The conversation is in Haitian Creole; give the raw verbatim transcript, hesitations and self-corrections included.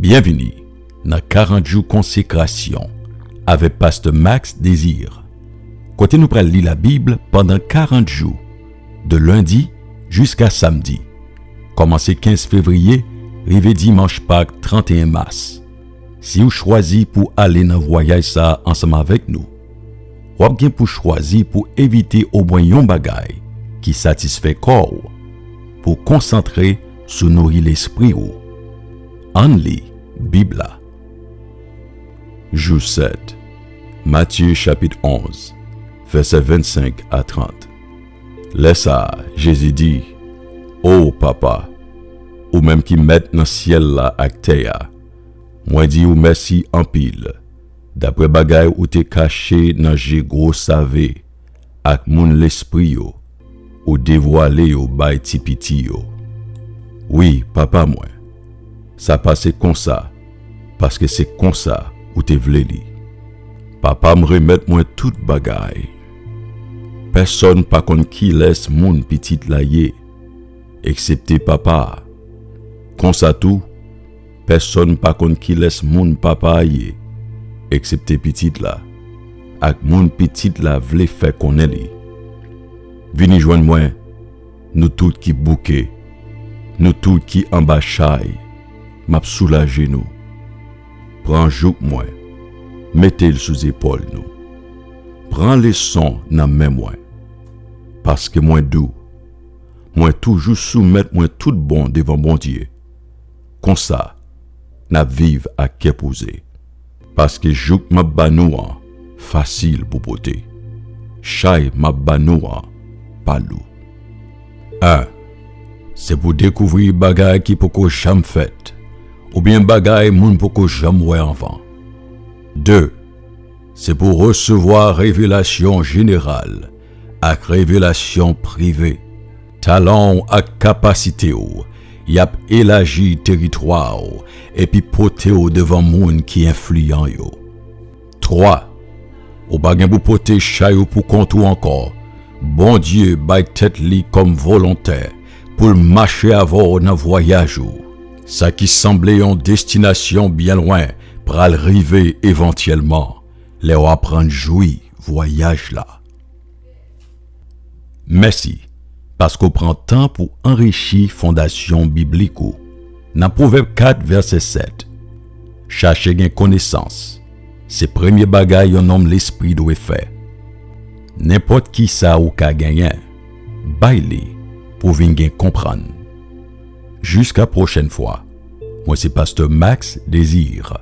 Byenvini nan karant jou konsekrasyon avèk Pastè Max Désir, kote nou pral li Labib pandan karant jou, de lendi jiska samdi, kòmanse kenz fevriye rive dimanch Pak trannteyen mas. Si w chwazi pou ale nan vwayaj sa a ansanm avèk nou, w ap gen pou chwazi pou evite omwen yon bagay ki satisfè kò w, pou konsantre sou nouri lespri w. Ann li Bib la. Jou sèt, Matye chapit onz, vèsè vennsenk a trant. Lè sa a, Jezi di, O Papa, ou menm ki mèt nan syèl la ak tè a, mwen di ou mèsi anpil, dapre bagay ou te kache nan je gwo save ak moun lespri yo, ou devwale yo bay ti piti yo. Wi, Papa mwen, sa pase konsa, paske se konsa ou te vle li. Papa m remèt mwen tout bagay. Pèsonn pa konn kilès moun Pitit la ye, eksepte Papa a. Konsa tou, pèsonn pa konn kilès moun Papa a ye, eksepte Pitit la, ak moun Pitit la vle fè konnen li. Vini jwenn mwen, nou tout ki bouke, nou tout ki anba chay, m ap soulaje nou. Pran jouk mwen, mete l sou zepòl nou. Pran leson nan men mwen, paske mwen dou. Mwen toujou soumèt mwen tout bon devan Bondye. Konsa, n ap viv ak kè poze. Paske jouk m ap ba nou an fasil pou pote. Chay m ap ba nou an pa lou. En, se pou dekouvri bagay ki poko janm fèt, oubyen bagay moun poko janm wè anvan. De, se pou resevwa revelasyon jeneral ak revelasyon prive. Talan w ak kapasite w, y ap elaji teritwa w epi pote w devan moun ki enfliyan yo. Twa, ou pa gen pou pote chay ou poukont ou ankò. Bondye bay tèt li kòm volontè pou l mache avè w nan vwayaj ou. Sa ki sanble yon destinasyon byen lwen pral rive evantyèlman lè w aprann jwi vwayaj la. Mèsi paske w pran tan pou anrichi fondasyon biblik ou. Nan Pwovèb kat, vèsè sèt, chache gen konesans, se premye bagay yon nonm lespri dwe fè. Nenpòt ki sa ou ka genyen, bay li pou w vin gen konprann. Jiska pwochèn fwa, mwen se Pastè Max Désir.